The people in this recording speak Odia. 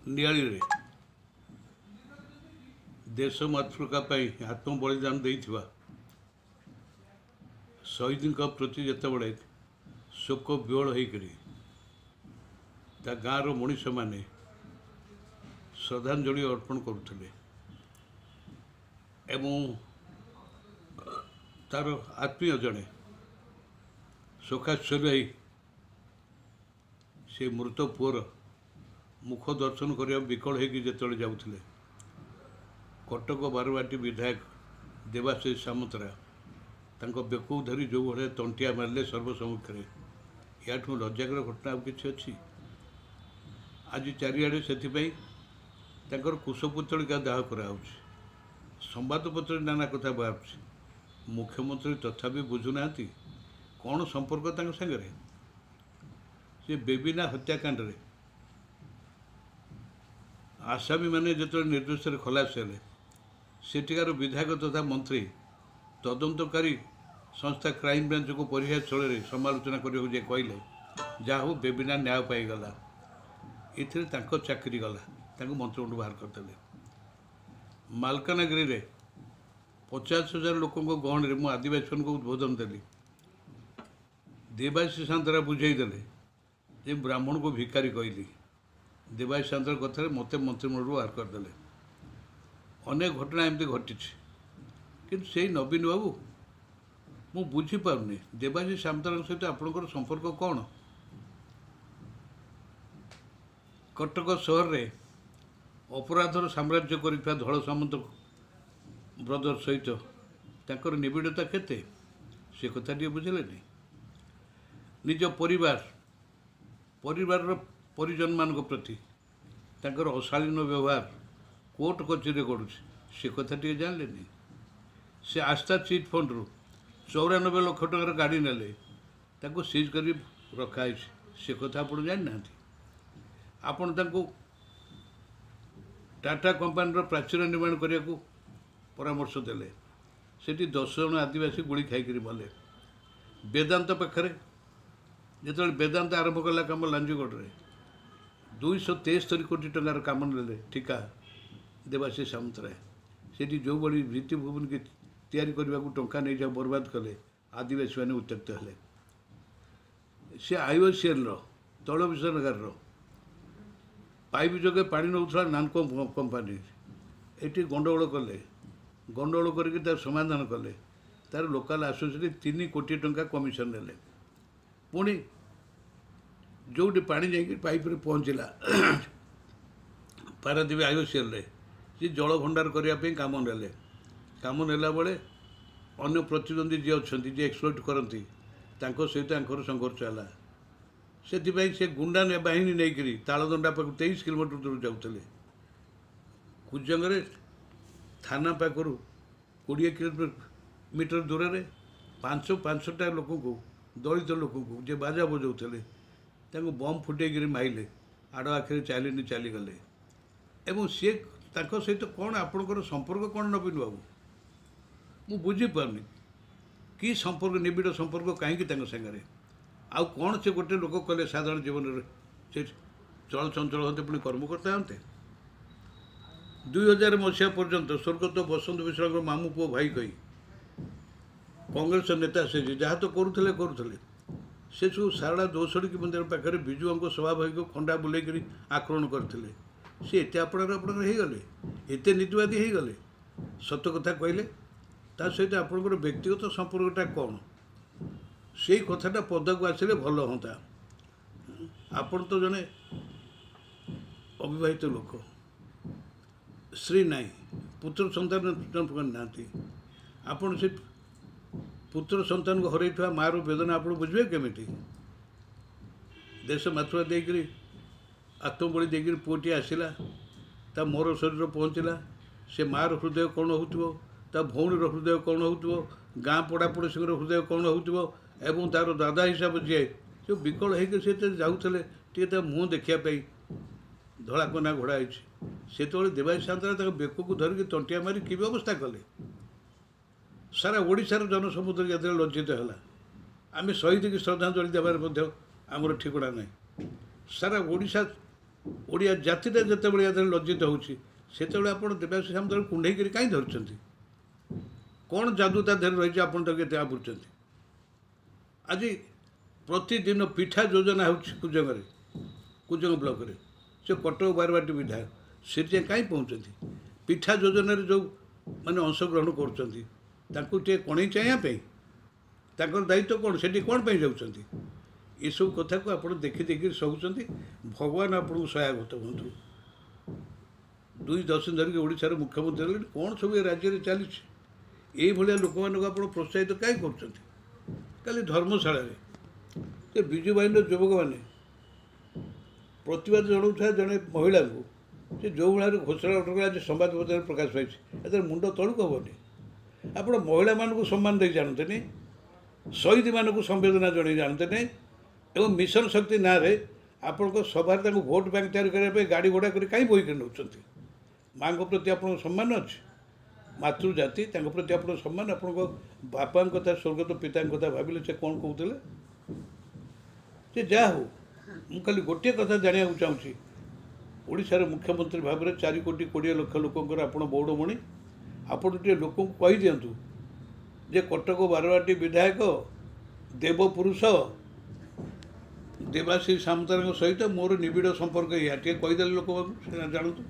ନିଆଳିରେ ଦେଶ ମାତୃକା ପାଇଁ ଆତ୍ମବଳିଦାନ ଦେଇଥିବା ଶହୀଦଙ୍କ ପ୍ରତି ଯେତେବେଳେ ଶୋକ ବିହ୍ୱଳ ହେଇକରି ତା ଗାଁର ମଣିଷମାନେ ଶ୍ରଦ୍ଧାଞ୍ଜଳି ଅର୍ପଣ କରୁଥିଲେ ଏବଂ ତାର ଆତ୍ମୀୟ ଜଣେ ଶୋକାଶ୍ଚର୍ଯ୍ୟ ହେଇ ସେ ମୃତ ପୁଅର ମୁଖ ଦର୍ଶନ କରିବାକୁ ବିକଳ ହେଇକି ଯେତେବେଳେ ଯାଉଥିଲେ, କଟକ ବାରବାଟୀ ବିଧାୟକ ଦେବାଶିଷ ସାମନ୍ତରା ତାଙ୍କ ବେକକୁ ଧରି ଯେଉଁ ଭଳିଆ ତଣ୍ଟିଆ ମାରିଲେ ସର୍ବସମ୍ମୁଖରେ, ୟାଠୁ ଲଜ୍ଜାକର ଘଟଣା ଆଉ କିଛି ଅଛି? ଆଜି ଚାରିଆଡ଼େ ସେଥିପାଇଁ ତାଙ୍କର କୁଶପୁତ୍ତଳିକା ଦାହ କରାହେଉଛି, ସମ୍ବାଦପତ୍ରରେ ନାନା କଥା ବାହାରୁଛି। ମୁଖ୍ୟମନ୍ତ୍ରୀ ତଥାପି ବୁଝୁନାହାନ୍ତି କ'ଣ ସମ୍ପର୍କ ତାଙ୍କ ସାଙ୍ଗରେ। ସେ ବେବିନା ହତ୍ୟାକାଣ୍ଡରେ ଆସାମୀମାନେ ଯେତେବେଳେ ନିର୍ଦ୍ଦୋଷରେ ଖଲାସ ହେଲେ, ସେଠିକାର ବିଧାୟକ ତଥା ମନ୍ତ୍ରୀ ତଦନ୍ତକାରୀ ସଂସ୍ଥା କ୍ରାଇମବ୍ରାଞ୍ଚକୁ ପରିହାସ ଛଳରେ ସମାଲୋଚନା କରିବାକୁ ଯେ କହିଲେ, ଯାହା ହଉ ବେବିନା ନ୍ୟାୟ ପାଇଗଲା, ଏଥିରେ ତାଙ୍କ ଚାକିରି ଗଲା, ତାଙ୍କୁ ମନ୍ତ୍ରିମଣ୍ଡଳରୁ ବାହାର କରିଦେଲେ। ମାଲକାନଗିରିରେ 50,000 ଲୋକଙ୍କ ଗହଣରେ ମୁଁ ଆଦିବାସୀମାନଙ୍କୁ ଉଦ୍ବୋଧନ ଦେଲି। ଦେବାଶିଷ ସାନ୍ତରା ବୁଝେଇ ଦେଲେ ଯେ ବ୍ରାହ୍ମଣକୁ ଭିକାରୀ କହିଲି। ଦେବାଶିଷ ସାନ୍ତରା କଥାରେ ମୋତେ ମନ୍ତ୍ରିମଣ୍ଡଳରୁ ବାହାର କରିଦେଲେ। ଅନେକ ଘଟଣା ଏମିତି ଘଟିଛି। କିନ୍ତୁ ସେଇ ନବୀନ ବାବୁ, ମୁଁ ବୁଝିପାରୁନି ଦେବାଶିଷ ସାମନ୍ତରାଙ୍କ ସହିତ ଆପଣଙ୍କର ସମ୍ପର୍କ କ'ଣ? କଟକ ସହରରେ ଅପରାଧର ସାମ୍ରାଜ୍ୟ କରିଥିବା ଧଳ ସାମନ୍ତ ବ୍ରଦର ସହିତ ତାଙ୍କର ନିବିଡ଼ତା କେତେ, ସେ କଥା ଟିକେ ବୁଝିଲେନି। ନିଜ ପରିବାରର ପରିଜନମାନଙ୍କ ପ୍ରତି ତାଙ୍କର ଅଶାଳୀନ ବ୍ୟବହାର କୋର୍ଟ କଚେରୀରେ ଗଡ଼ୁଛି, ସେ କଥା ଟିକେ ଜାଣିଲେନି। ସେ ଆସ୍ଥା ଚିଟ୍ ଫଣ୍ଡରୁ 94 ଲକ୍ଷ ଟଙ୍କାର ଗାଡ଼ି ନେଲେ, ତାକୁ ସିଜ୍ କରି ରଖାହେଇଛି, ସେ କଥା ଆପଣ ଜାଣିନାହାନ୍ତି। ଆପଣ ତାଙ୍କୁ ଟାଟା କମ୍ପାନୀର ପ୍ରାଚୀର ନିର୍ମାଣ କରିବାକୁ ପରାମର୍ଶ ଦେଲେ, ସେଠି 10 ଜଣ ଆଦିବାସୀ ଗୁଳି ଖାଇକରି ମଲେ। ବେଦାନ୍ତ ପାଖରେ ଯେତେବେଳେ ବେଦାନ୍ତ ଆରମ୍ଭ କଲା କାମ ଲାଞ୍ଜିଗଡ଼ରେ, 273 କୋଟି ଟଙ୍କାର କାମ ନେଲେ ଠିକା ଦେବାଶିଷ ସାମନ୍ତରାୟ। ସେଠି ଯେଉଁଭଳି ଭିତ୍ତିଭୂମି ତିଆରି କରିବାକୁ ଟଙ୍କା ନେଇଯାଉ ବର୍ବାଦ କଲେ, ଆଦିବାସୀମାନେ ଉତ୍ତ୍ୟକ୍ତ ହେଲେ। ସେ ଆଇଓସିଏଲ୍ର ତୈଳ ବିଶୋଧନାଗାରର ପାଇପ୍ ଯୋଗେ ପାଣି ନେଉଥିଲା ନାନକୋ କମ୍ପାନୀ, ଏଠି ଗଣ୍ଡଗୋଳ କଲେ। ଗଣ୍ଡଗୋଳ କରିକି ତାର ସମାଧାନ କଲେ। ତାର ଲୋକାଲ୍ ଆସୋସିଏସନ୍ 3 କୋଟି ଟଙ୍କା କମିଶନ ନେଲେ। ପୁଣି ଯେଉଁଠି ପାଣି ଯାଇକି ପାଇପ୍ରେ ପହଞ୍ଚିଲା ପାରାଦ୍ୱୀପ ଆଇଓସିଏଲ୍ରେ, ସେ ଜଳ ଭଣ୍ଡାର କରିବା ପାଇଁ କାମ ନେଲେ। କାମ ନେଲା ବେଳେ ଅନ୍ୟ ପ୍ରତିଦ୍ୱନ୍ଦ୍ୱୀ ଯିଏ ଅଛନ୍ତି, ଯିଏ ଏକ୍ସପ୍ଲୋଇଟ୍ କରନ୍ତି, ତାଙ୍କ ସହିତ ତାଙ୍କର ସଂଘର୍ଷ ହେଲା। ସେଥିପାଇଁ ସେ ଗୁଣ୍ଡା ବାହିନୀ ନେଇକରି ତାଳଦଣ୍ଡା ପାଖକୁ 23 କିଲୋମିଟର ଦୂର ଯାଉଥିଲେ। କୁଜଙ୍ଗରେ ଥାନା ପାଖରୁ 20 କିଲୋମିଟର ଦୂରରେ 5ଟା ଲୋକଙ୍କୁ, ଦଳିତ ଲୋକଙ୍କୁ ଯିଏ ବାଜା ବଜାଉଥିଲେ, ତାଙ୍କୁ ବମ୍ ଫୁଟେଇକିରି ମାଇଲେ, ଆଡ଼ ଆଖିରେ ଚାଲିନି ଚାଲିଗଲେ। ଏବଂ ସିଏ ତାଙ୍କ ସହିତ କ'ଣ ଆପଣଙ୍କର ସମ୍ପର୍କ କ'ଣ ନବୀନ ବାବୁ, ମୁଁ ବୁଝିପାରୁନି। କି ସମ୍ପର୍କ, ନିବିଡ଼ ସମ୍ପର୍କ କାହିଁକି ତାଙ୍କ ସାଙ୍ଗରେ? ଆଉ କ'ଣ ସେ ଗୋଟେ ଲୋକ କଲେ ସାଧାରଣ ଜୀବନରେ ସେ ଚଳଚଞ୍ଚଳ ହୁଅନ୍ତେ, ପୁଣି କର୍ମକର୍ତ୍ତା ହୁଅନ୍ତେ। 2000 ମସିହା ପର୍ଯ୍ୟନ୍ତ ସ୍ୱର୍ଗତ ବସନ୍ତ ବିଶ୍ୱାଳଙ୍କ ମାମୁଁ ପୁଅ ଭାଇ କହି କଂଗ୍ରେସ ନେତା ସେ ଯାହା ତ କରୁଥିଲେ କରୁଥିଲେ, ସେ ସବୁ ସାରଳା ଦୋଷଡ଼ିକି ମନ୍ଦିର ପାଖରେ ବିଜୁବାବୁଙ୍କ ସଭାଭାଇକୁ ଖଣ୍ଡା ବୁଲେଇକରି ଆକ୍ରମଣ କରିଥିଲେ। ସେ ଏତେ ଆପଣଙ୍କର ହେଇଗଲେ, ଏତେ ନୀତିବାଦୀ ହେଇଗଲେ। ସତ କଥା କହିଲେ ତା ସହିତ ଆପଣଙ୍କର ବ୍ୟକ୍ତିଗତ ସମ୍ପର୍କଟା କ'ଣ, ସେଇ କଥାଟା ପଦାକୁ ଆସିଲେ ଭଲ ହୁଅନ୍ତା। ଆପଣ ତ ଜଣେ ଅବିବାହିତ ଲୋକ, ସ୍ତ୍ରୀ ନାହିଁ, ପୁତ୍ର ସନ୍ତାନ ନାହାନ୍ତି। ଆପଣ ସେ ପୁତ୍ର ସନ୍ତାନକୁ ହରାଇଥିବା ମାଆର ବେଦନା ଆପଣ ବୁଝିବେ କେମିତି? ଦେଶ ମାତୃକା ଦେଇକରି ଆତ୍ମବଳି ଦେଇକରି ପୁଅଟିଏ ଆସିଲା, ତା ମୋର ଶରୀର ପହଞ୍ଚିଲା, ସେ ମାଆର ହୃଦୟ କ'ଣ ହେଉଥିବ, ତା ଭଉଣୀର ହୃଦୟ କ'ଣ ହେଉଥିବ, ଗାଁ ପଡ଼ା ପଡ଼ୋଶୀଙ୍କର ହୃଦୟ କ'ଣ ହେଉଥିବ, ଏବଂ ତା'ର ଦାଦା ହିସାବ ଯିଏ ସେ ବିକଳ ହେଇକି ସେ ଯାଉଥିଲେ ଟିକେ ତା ମୁହଁ ଦେଖିବା ପାଇଁ, ଧଳା କନା ଘୋଡ଼ା ହେଇଛି। ସେତେବେଳେ ଦେବାଶିଷ ସାନ୍ତରା ତାଙ୍କ ବେକକୁ ଧରିକି ତଣ୍ଟିଆ ମାରି କି ବ୍ୟବସ୍ଥା କଲେ? ସାରା ଓଡ଼ିଶାର ଜନସମୁଦ୍ର ଯେତେବେଳେ ଲଜ୍ଜିତ ହେଲା, ଆମେ ଶହୀଦକି ଶ୍ରଦ୍ଧାଞ୍ଜଳି ଦେବାରେ ମଧ୍ୟ ଆମର ଠିକଣା ନାହିଁ। ସାରା ଓଡ଼ିଶା ଓଡ଼ିଆ ଜାତିଟା ଯେତେବେଳେ ୟା ଦେହରେ ଲଜ୍ଜିତ ହେଉଛି, ସେତେବେଳେ ଆପଣ ଦେବାଶିଷ ସାମନ୍ତରାୟ କୁଣ୍ଢେଇକରି କାହିଁ ଧରିଛନ୍ତି? କ'ଣ ଯାଦୁ ତା ଦେହରେ ରହିଛି ଆପଣ ତାକୁ ଏତେ ଆବୁଛନ୍ତି? ଆଜି ପ୍ରତିଦିନ ପିଠା ଯୋଜନା ହେଉଛି କୁଜଙ୍ଗରେ, କୁଜଙ୍ଗ ବ୍ଲକରେ। ସେ କଟକ ବାରବାଟୀ ବିଧାୟକ, ସେଠି ଯାଇ କାହିଁ ପହଞ୍ଚନ୍ତି? ପିଠା ଯୋଜନାରେ ଯେଉଁ ମାନେ ଅଂଶଗ୍ରହଣ କରୁଛନ୍ତି ତାଙ୍କୁ ଟିକେ କଣେଇ ଚାହିଁବା ପାଇଁ ତାଙ୍କର ଦାୟିତ୍ୱ କ'ଣ? ସେଠି କ'ଣ ପାଇଁ ଯାଉଛନ୍ତି? ଏସବୁ କଥାକୁ ଆପଣ ଦେଖି ଦେଖିକି ସହୁଛନ୍ତି। ଭଗବାନ ଆପଣଙ୍କୁ ସହାୟକ ହୁଅନ୍ତୁ। 2 ଦଶନ୍ଧି ଧରିକି ଓଡ଼ିଶାର ମୁଖ୍ୟମନ୍ତ୍ରୀ ହେଲେଣି, କ'ଣ ସବୁ ଏ ରାଜ୍ୟରେ ଚାଲିଛି? ଏଇଭଳିଆ ଲୋକମାନଙ୍କୁ ଆପଣ ପ୍ରୋତ୍ସାହିତ କାହିଁ କରୁଛନ୍ତି? କାଲି ଧର୍ମଶାଳାରେ ସେ ବିଜୁ ବାହିନୀର ଯୁବକମାନେ ପ୍ରତିବାଦ ଜଣାଉଥିବା ଜଣେ ମହିଳାଙ୍କୁ ସେ ଯେଉଁ ଭଳିଆ ଘୋଷଣା ଅଟକଳ ଆଜି ସମ୍ବାଦପତ୍ରରେ ପ୍ରକାଶ ପାଇଛି, ଏଥିରେ ମୁଣ୍ଡ ତଳକୁ ହେବନି। ଆପଣ ମହିଳାମାନଙ୍କୁ ସମ୍ମାନ ଦେଇ ଜାଣନ୍ତେନି, ଶହୀଦମାନଙ୍କୁ ସମ୍ବେଦନା ଜଣାଇ ଜାଣନ୍ତେନି, ଏବଂ ମିଶନ ଶକ୍ତି ନାଁରେ ଆପଣଙ୍କ ସଭାରେ ତାଙ୍କୁ ଭୋଟ ବ୍ୟାଙ୍କ ତିଆରି କରିବା ପାଇଁ ଗାଡ଼ି ଘୋଡ଼ା କରି କାହିଁ ବୋହିକି ନେଉଛନ୍ତି? ମାଆଙ୍କ ପ୍ରତି ଆପଣଙ୍କ ସମ୍ମାନ ଅଛି, ମାତୃଜାତି ତାଙ୍କ ପ୍ରତି ଆପଣଙ୍କ ସମ୍ମାନ। ଆପଣଙ୍କ ବାପାଙ୍କ କଥା, ସ୍ୱର୍ଗତ ପିତାଙ୍କ କଥା ଭାବିଲେ ସେ କ'ଣ କହୁଥିଲେ? ସେ ଯାହା ହଉ, ମୁଁ ଖାଲି ଗୋଟିଏ କଥା ଜାଣିବାକୁ ଚାହୁଁଛି, ଓଡ଼ିଶାର ମୁଖ୍ୟମନ୍ତ୍ରୀ ଭାବରେ 4 କୋଟି 20 ଲକ୍ଷ ଲୋକଙ୍କର ଆପଣ ବୌଡ଼ମଣି, ଆପଣ ଟିକେ ଲୋକଙ୍କୁ କହିଦିଅନ୍ତୁ ଯେ କଟକ ବାରବାଟୀ ବିଧାୟକ ଦେବପୁରୁଷ ଦେବାଶିଷ ସାମନ୍ତରାୟଙ୍କ ସହିତ ମୋର ନିବିଡ଼ ସମ୍ପର୍କ ଏଇଆ। ଟିକେ କହିଦେଲେ ଲୋକମାନଙ୍କୁ ସେ ଜାଣନ୍ତୁ।